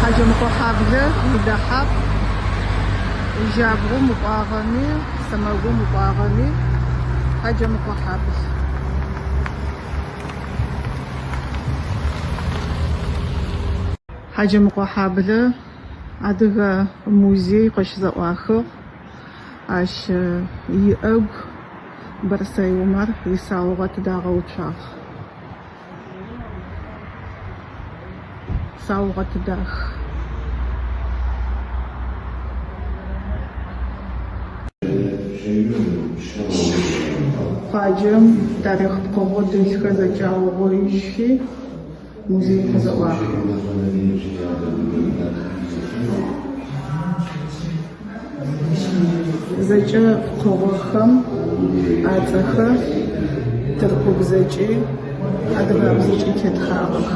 Хьаджэмыкъохьаблэ идэхьапӏ. Жьабгъум укӏуагъэми, сэмэгум укӏуагъэми Хьаджэмыкъохьабл. Хьаджэмыкъохьаблэ Адыгэ музей къыщызэӏуахыгъ. Ащ иӏэгу Бэрсэй Умар исаугъэт дагъэуцуагъ. Саугъэт дах. Къуаджэм тарихъ пкъыгъо дэлъхэр зэкӏэ аугъоижьхи, музей къызэӏуахыгъ. Зэкӏэ пкъыгъохэм ацӏэхэр тыркубзэкӏи адыгабзэкӏи тетхагъэх.